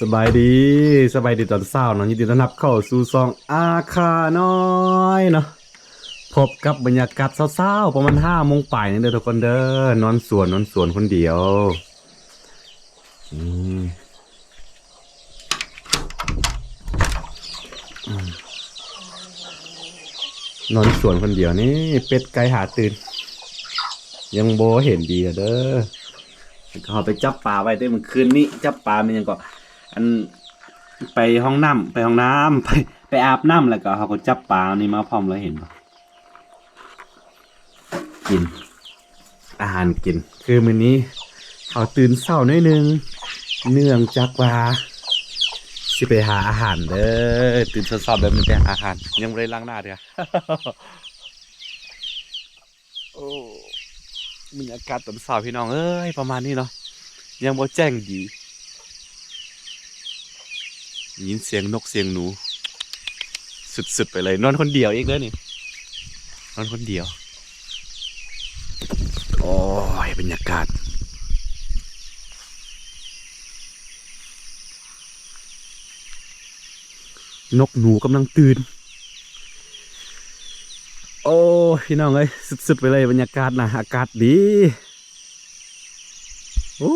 ສະບາຍດີ ສະບາຍດີຕອນເຊົ້າເນາະ ຍິນດີຕ້ອນຮັບເຂົ້າສູ່ຊ່ອງອາຄານ້ອຍເນາະ. ພົບກັບບັນຍາກາດເຊົ້າໆ ປະມານຫ້າໂມງປາຍນີ້ເດີທຸກຄົນເດີ ນອນສວນ ນອນສວນຄົນດຽວ. ອືມ ອືມ ນອນສວນຄົນດຽວນີ້ ເປັດໄກ່ຫາຕື່ນ ຍັງບໍ່ເຫັນດີເດີ. ເຮົາໄປຈັບປາໄວ້ເດ້ ມື້ຄືນນີ້ຈັບປາແມ່ນຫຍັງເກາະ ອັນ ໄປຫ້ອງນ້ຳ ໄປຫ້ອງນ້ຳ ໄປ ໄປອາບນ້ຳ ແລ້ວກໍເຮົາກໍຈັບປານີ້ມາພ້ອມເລີຍ ເຫັນບໍ່? ກິນ ອາຫານກິນ ຄືມື້ນີ້ເຮົາຕື່ນເຊົ້າໜ້ອຍໜຶ່ງ ເນື່ອງຈາກວ່າຊິໄປຫາອາຫານເດີ. ຕື່ນເຊົ້າໆແບບນີ້ໄປຫາອາຫານ ຍັງບໍ່ໄດ້ລ້າງໜ້າເທື່ອ. ໂອ້ ບັນຍາກາດຕອນເຊົ້າພີ່ນ້ອງເອີຍ ປະມານນີ້ເນາະ ຍັງບໍ່ແຈ້ງດີ ຍິນສຽງນົກສຽງໜູ ສຸດໆໄປເລີຍ. ນອນຄົນດຽວອີກເດີນີ້ ນອນຄົນດຽວ. ໂອ້ຍ ບັນຍາກາດ ນົກໜູກຳລັງຕື່ນ. ໂອ້ຍ ພີ່ນ້ອງເອີຍ ສຸດໆໄປເລີຍ ບັນຍາກາດນະ ອາກາດດີ. ໂອ້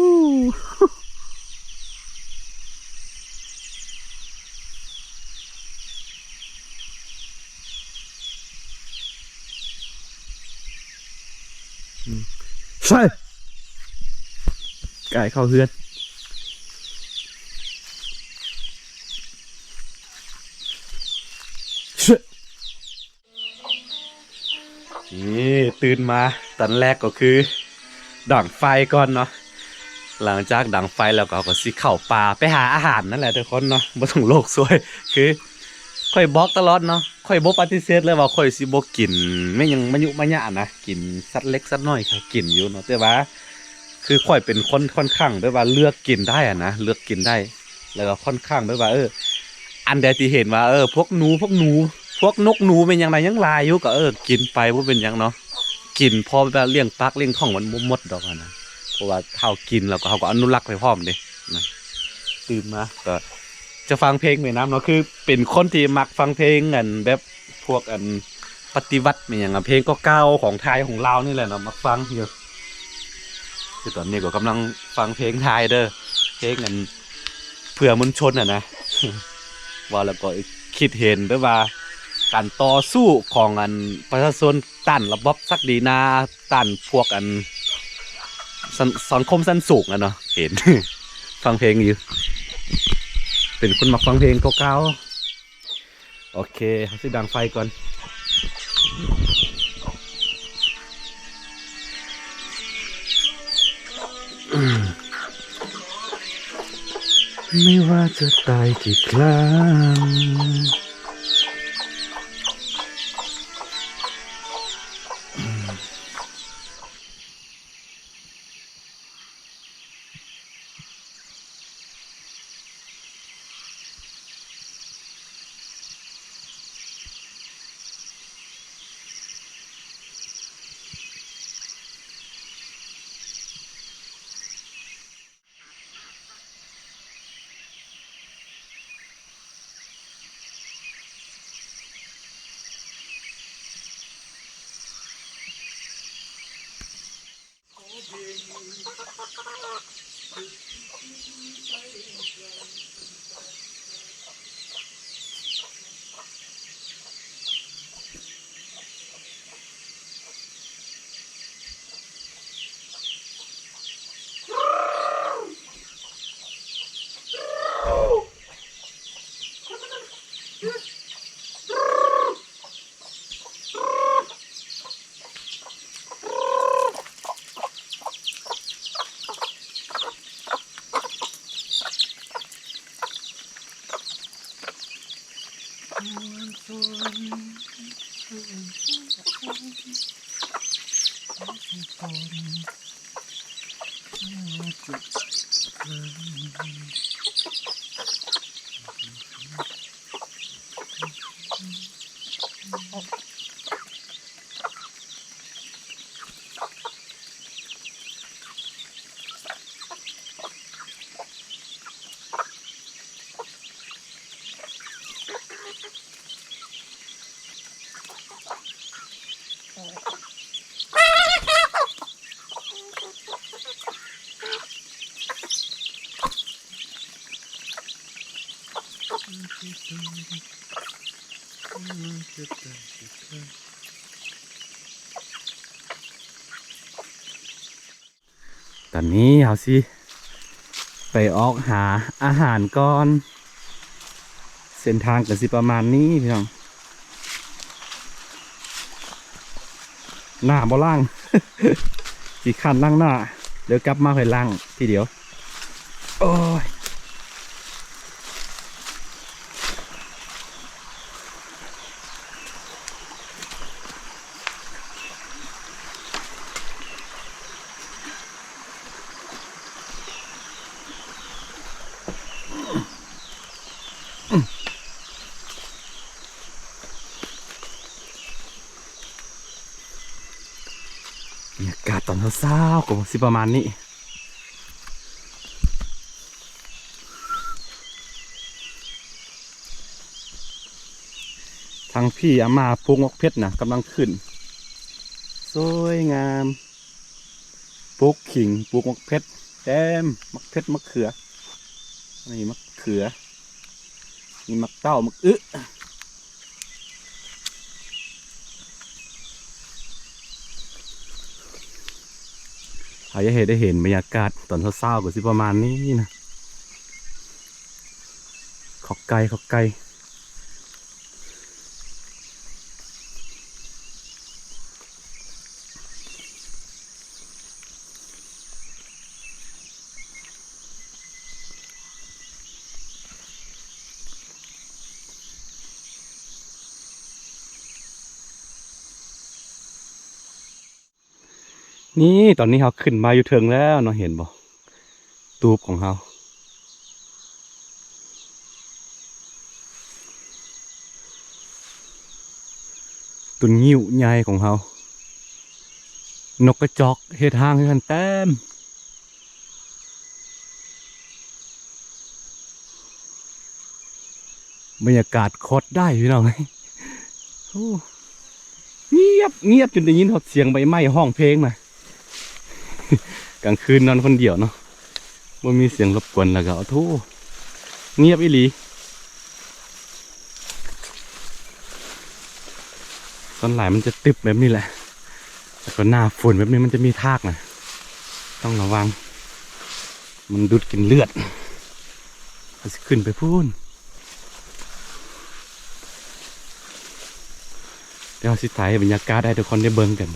ໃສ່ ກາຍເຂົ້າເຮືອນ. ນີ້ ຕື່ນມາຕອນແລກກໍຄືດັງໄຟກ່ອນເນາະ. ຫຼັງຈາກດັງໄຟແລ້ວກໍ ເຮົາກໍຊິເຂົ້າປ່າໄປຫາອາຫານນັ້ນແຫຼະທຸກຄົນເນາະ ບໍ່ຕ້ອງໂລກສວຍ. ຄືຂ້ອຍບອກຕະຫຼອດເນາະ ຂ້ອຍບໍ່ປະຕິເສດເລີຍວ່າຂ້ອຍຊິບໍ່ກິນແມ່ນຫຍັງມາຍຸມາຍະນະ ກິນສັດເລັກສັດນ້ອຍກໍກິນຢູ່ເນາະ ແຕ່ວ່າ ຄືຂ້ອຍເປັນຄົນຂ້ອນຂ້າງແບບວ່າເລືອກກິນໄດ້ຫັ້ນນະ ເລືອກກິນໄດ້ ແລ້ວກໍຂ້ອນຂ້າງແບບວ່າ ເອີ ອັນໃດທີ່ເຫັນວ່າ ເອີ ພວກໜູ ພວກໜູ ພວກນົກໜູແມ່ນຫຍັງນະ ຍັງຫຼາຍຢູ່ ກໍ ເອີ ກິນໄປບໍ່ເປັນຫຍັງເນາະ ກິນພໍແບບວ່າລ້ຽງປາກລ້ຽງທ້ອງມັນບໍ່ໝົດດອກຫັ້ນນະ ເພາະວ່າເຮົາກິນແລ້ວກໍເຮົາກໍອະນຸລັກໄປພ້ອມເດ້ນະ. ຕື່ນມາກໍຈະຟັງເພງໄປນຳເນາະ ຄືເປັນຄົນທີ່ມັກຟັງເພງ ອັນແບບ ພວກອັນປະຕິວັດແມ່ນຫຍັງ ເພງເກົ່າໆຂອງໄທຂອງລາວນີ້ແຫຼະເນາະ ມັກຟັງຢູ່. ຄືຕອນນີ້ກໍກຳລັງຟັງເພງໄທເດີ ເພງອັນເພື່ອມວນຊົນຫັ້ນນະ ເວົ້າແລ້ວກໍຄິດເຫັນແບບວ່າການຕໍ່ສູ້ຂອງອັນປະຊາຊົນຕ້ານລະບອບສັກດີນາ ຕ້ານພວກອັນ ສັງ ສັງຄົມຊັ້ນສູງຫັ້ນເນາະ ເຫັນ ຟັງເພງຢູ່ ເປັນຄົນມັກຟັງເພງເກົ່າໆ. ໂອເຄ ເຮົາຊິດັງໄຟກ່ອນ. ຕອນນີ້ເຮົາຊິໄປອອກຫາອາຫານກ່ອນ. ເສັ້ນທາງກໍຊິປະມານນີ້ພີ່ນ້ອງ. ໜ້າບໍ່ລ້າງ ຂີ້ຄ້ານລ້າງໜ້າ ດຽວກັບມາຄ່ອຍລ້າງທີດຽວ. ໂອ້ຍ ບັນຍາກາດຕອນເຊົ້າໆ ກໍຊິປະມານນີ້. ທາງພີ້ອາມ່າປູກໝາກເຜັດນະ ກຳລັງຂຶ້ນ ສວຍງາມ. ປູກຂິງ ປູກໝາກເຜັດ ແຕ່ໝາກເຜັດ ໝາກເຂືອ ນີ້ໝາກເຂືອ ນີ້ໝາກເຕົ້າ ໝາກອຶ. ເຮົາຢາກເຮັດໃຫ້ເຫັນບັນຍາກາດຕອນເຊົ້າໆ ກໍຊິປະມານນີ້ນະ. ຂອກໄກ່ ຂອກໄກ່. ນີ້ ຕອນນີ້ເຮົາຂຶ້ນມາຢູ່ເທິງແລ້ວເນາະ ເຫັນບໍ່? ຕູບຂອງເຮົາ ຕົ້ນງິ້ວໃຫຍ່ຂອງເຮົາ ນົກກະຈອກເຮັດຮັງຢູ່ຫັ້ນເຕັມ. ບັນຍາກາດໂຄດໄດ້ພີ່ນ້ອງເອີຍ. ໂອ້ ງຽບ ງຽບຈົນໄດ້ຍິນຮອດສຽງໃບໄມ້ຮ້ອງເພງນະ. ກາງຄືນນອນຄົນດຽວເນາະ ບໍ່ມີສຽງລົບກວນ ແລ້ວກໍ ໂອ້ໂທ ງຽບອີ່ຫຼີ. ສ່ວນຫຼາຍມັນຈະຕຶບແບບນີ້ແຫຼະ ແລ້ວກໍໜ້າຝົນແບບນີ້ມັນຈະມີທາກນະ ຕ້ອງລະວັງ ມັນດູດກິນເລືອດ. ເຮົາຊິຂຶ້ນໄປພຸ້ນ ດຽວເຮົາຊິຖ່າຍໃຫ້ບັນຍາກາດໃຫ້ທຸກຄົນໄດ້ເບິ່ງກັນ.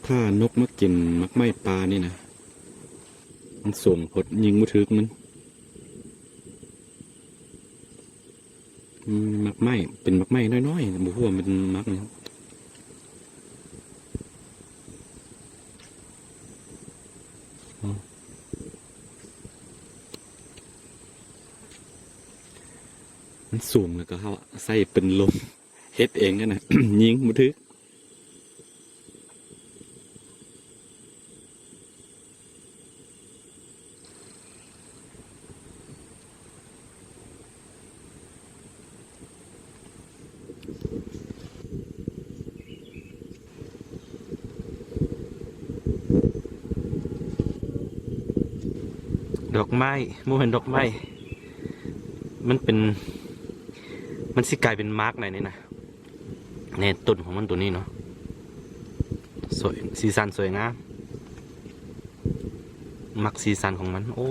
ຖ້ານົກມາກິນໝາກໄມ້ປ່ານີ້ນະ ມັນສູງໂພດ ຍິງບໍ່ຖືກມັນ. ອືມ ໝາກໄມ້ ເປັນໝາກໄມ້ນ້ອຍໆ ບໍ່ຮູ້ວ່າມັນໝາກຫຍັງ. ອືມ ມັນສູງ ແລ້ວກໍເຮົາໃຊ້ເປັນລົມ ເຮັດເອງຫັ້ນນະ ຍິງບໍ່ຖືກ. ດອກໄມ້ ບໍ່ແມ່ນດອກໄມ້ ມັນເປັນ ມັນຊິກາຍເປັນໝາກໄດ້ນີ້ນະ. ແນ່ ຕົ້ນຂອງມັນໂຕນີ້ເນາະ ສວຍ ສີສັນສວຍງາມ ມັກສີສັນຂອງມັນ. ໂອ້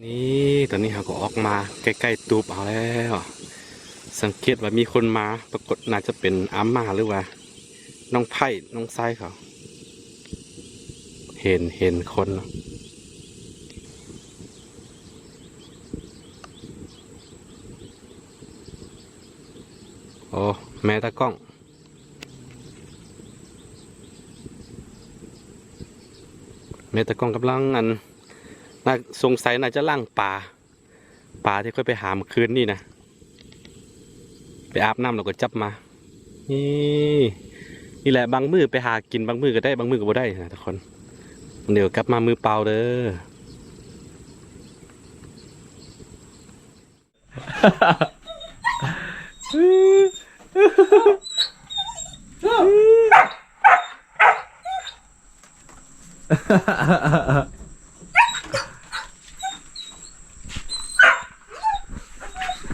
ນີ້ ຕອນນີ້ເຮົາກໍອອກມາໃກ້ໆຕູບເຮົາແລ້ວ. ສັງເກດວ່າມີຄົນມາ ປາກົດໜ້າຈະເປັນອາມ່າ ຫຼືວ່ານ້ອງໃພ້ ນ້ອງຊາຍເຂົາ. ເຫັນ ເຫັນຄົນເນາະ. ໂອ້ ແມ່ຕາກ້ອງ ແມ່ຕາກ້ອງກຳລັງ ອັນ ໜ້າ ສົງໄສໜ້າຈະລ້າງປາ ປາທີ່ຂ້ອຍໄປຫາມື້ຄືນນີ້ນະ. ໄປອາບນ້ຳແລ້ວກໍຈັບມາ. ນີ້ ນີ້ແຫຼະ ບາງມື້ໄປຫາກິນ ບາງມື້ກໍໄດ້ ບາງມື້ກໍບໍ່ໄດ້ນະທຸກຄົນ. ດຽວກັບມາມືເປົ່າເດີ.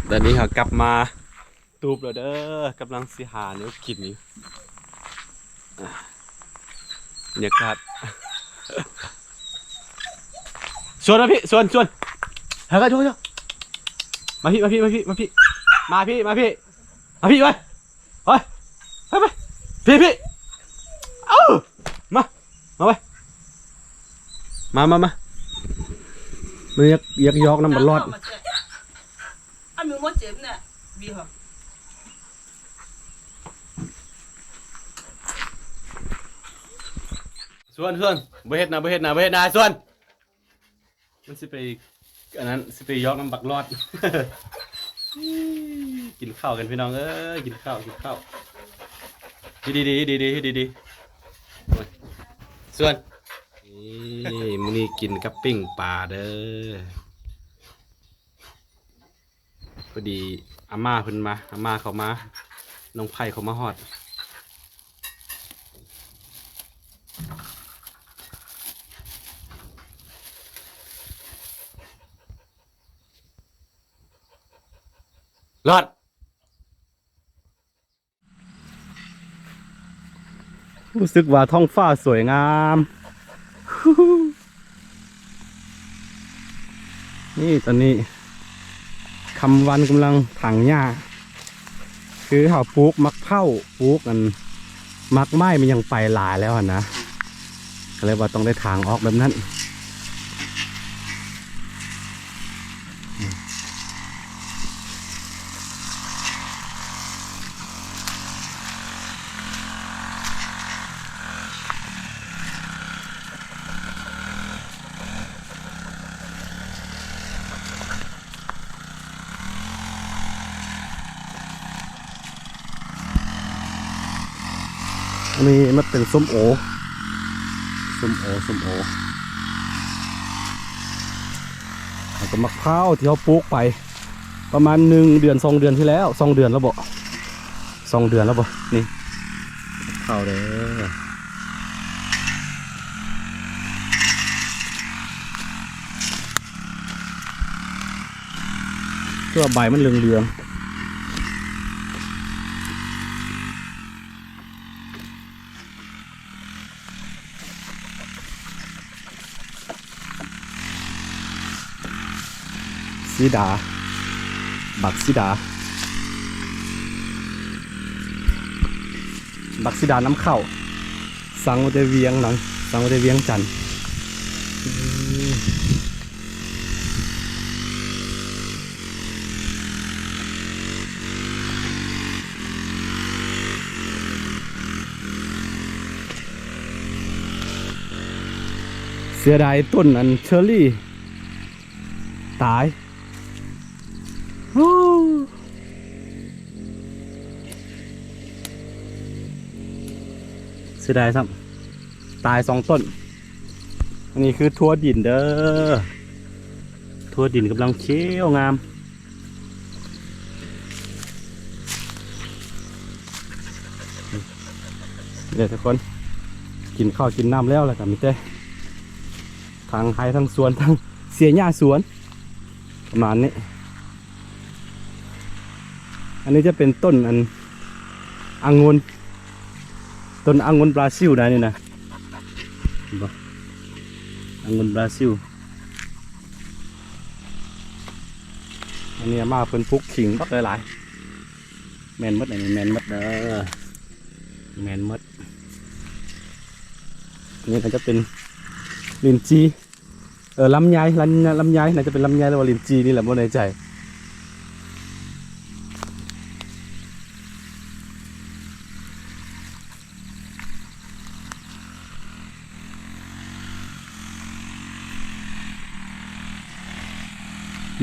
ຕອນນີ້ເຮົາກັບມາຕູບແລ້ວເດີ ກຳລັງຊິຫາແນວກິນຢູ່. ອ່າ ບັນຍາກາດ ຊວນມາພີ້ ຊວນ ຊວນ ເຮີ້ຍ ມາພີ້ ມາພີ້ ມາພີ້ ມາພີ້ ມາພີ້ ມາພີ້ ມາພີ້ ໄປ ໄປ ໄປ ໄປ ພີ້ ພີ້ ເອົາ ມາ ມາໄປ ມາ ມາ ມາ ມັນຢາກ ຢາກຢອກນຳບັກຫຼອດ. ອາ ມີໝົດເຈັບນະ ບີຫອມ. ຊວນ ຊວນ ບໍ່ເຮັດນະ ບໍ່ເຮັດນະ ບໍ່ເຮັດນະ ຊວນ. ມັນຊິໄປ ອັນນັ້ນ ຊິໄປຢອກນຳບັກຫຼອດ. ກິນເຂົ້າກັນພີ່ນ້ອງເອີຍ ກິນເຂົ້າ ກິນເຂົ້າ. ດີໆ ດີໆ ດີໆ. ໂອ້ຍ ຊວນ ນີ້ ມື້ນີ້ກິນກັບປີ້ງປາເດີ. ພໍດີອາມ່າເພິ່ນມາ ອາມ່າເຂົາມາ ນ້ອງໄຜ່ເຂົາມາຮອດ. ລອດ. ຮູ້ສຶກວ່າທ້ອງຟ້າສວຍງາມ. ນີ້ຕອນນີ້ຄຳວັນກຳລັງຖາງຫຍ້າ ຄືເຮົາປູກໝາກເພົ້າ ປູກອັນໝາກໄມ້ ມັນຍັງໄປຫຼາຍແລ້ວຫັ້ນນະ ກໍເລີຍວ່າຕ້ອງໄດ້ຖາງອອກແບບນັ້ນ. ອັນນີ້ມັນເປັນສົ້ມໂອ ສົ້ມໂອ ສົ້ມໂອ ແລ້ວກໍໝາກພ້າວທີ່ເຮົາປູກໄປປະມານໜຶ່ງເດືອນ ສອງເດືອນທີ່ແລ້ວ ສອງເດືອນແລ້ວບໍ ສອງເດືອນແລ້ວບໍ ນີ້ ໝາກພ້າວເດີ. ຄືວ່າໃບມັນເຫຼືອງໆ. ສີດາ ບັກສີດາ ບັກສີດານຳເຂົ້າ ສັ່ງມາແຕ່ວຽງນະ ສັ່ງມາແຕ່ວຽງຈັນ. ເສຍດາຍຕົ້ນອັນເຊີຣີຕາຍ. ເສຍດາຍຊ້ຳ ຕາຍສອງຕົ້ນ. ອັນນີ້ຄືຖົ່ວດິນເດີ ຖົ່ວດິນກຳລັງຂຽວງາມ. ເດີທຸກຄົນ ກິນເຂົ້າກິນນ້ຳແລ້ວ ແລ້ວກໍມີແຕ່ທາງໄຮ່ທາງສວນ ທາງເສຍຫຍ້າສວນ ປະມານນີ້. ອັນນີ້ຈະເປັນຕົ້ນອັນ ອະງຸ່ນ ຕົ້ນອະງຸ່ນບຣາຊິວໄດ໋ນີ້ນະ ເຫັນບໍ່ ອະງຸ່ນບຣາຊິວ. ອັນນີ້ອາມ່າເພິ່ນປູກຂິງບັກຫຼາຍໆ ແມ່ນໝົດ ອັນນີ້ແມ່ນໝົດເດີ ແມ່ນໝົດ. ນີ້ກໍຈະເປັນລິນຈີ ເອີ ລຳໄຍ ລຳ ລຳໄຍ ໜ້າຈະເປັນລຳໄຍ ຫຼືວ່າລິນຈີນີ້ແຫຼະ ບໍ່ແນ່ໃຈ.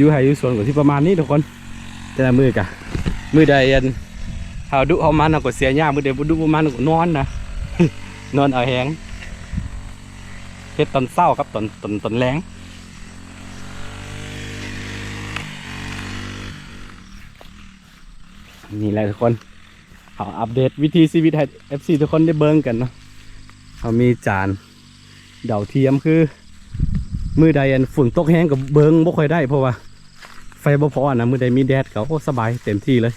ຢູ່ໄຮ່ຢູ່ສວນກໍຊິປະມານນີ້ທຸກຄົນ ແຕ່ລະມື້ກະ ມື້ໃດອັນເຮົາດຸເຮົາມັນ ເຮົາກໍເສຍຫຍ້າ, ມື້ໃດບໍ່ດຸບໍ່ມັນ ເຮົາກໍນອນນະ ນອນເອົາແຮງ. ເຮັດຕອນເຊົ້າກັບຕອນ ຕອນ ຕອນແລງ. ນີ້ແຫຼະທຸກຄົນ, ເຮົາອັບເດດວິຖີຊີວິດໃຫ້ເອັຟຊີທຸກຄົນໄດ້ເບິ່ງກັນເນາະ. ເຮົາມີຈານ ດາວທຽມ ຄືມື້ໃດອັນຝົນຕົກແຮງກໍເບິ່ງບໍ່ຄ່ອຍໄດ້ ເພາະວ່າໄຟບໍ່ພໍນະ. ມື້ໃດມີແດດກໍ ໂອ້ ສະບາຍເຕັມທີ່ເລີຍ,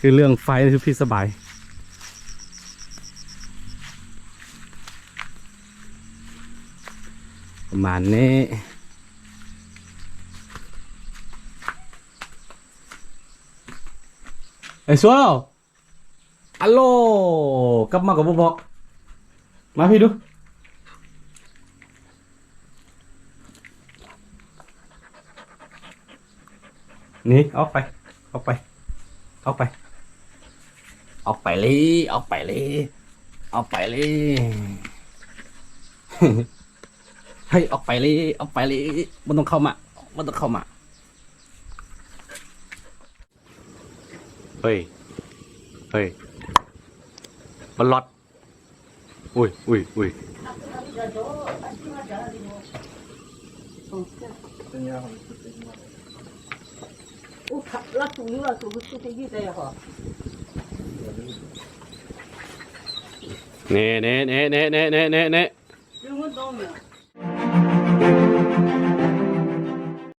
ຄືເລື່ອງໄຟນີ້ຄືພີ່ສະບາຍ. ປະມານນີ້. ໄອ້ຊວນ ອາໂລ ກັບມາກໍບໍ່ບອກ. ມາພີ້ດູ. ໜີ ອອກໄປ ອອກໄປ ອອກໄປ ອອກໄປເລີຍ ອອກໄປເລີຍ ອອກໄປເລີຍ. ເຮີ້ຍ ອອກໄປເລີຍ ອອກໄປເລີຍ. ບໍ່ຕ້ອງເຂົ້າມາ ບໍ່ຕ້ອງເຂົ້າມາ. ເຮີ້ຍ ເຮີ້ຍ ບັນລັອດ. ອຸ້ຍ ອຸ້ຍ ອຸ້ຍ. ເນ່ ເນ່ ເນ່.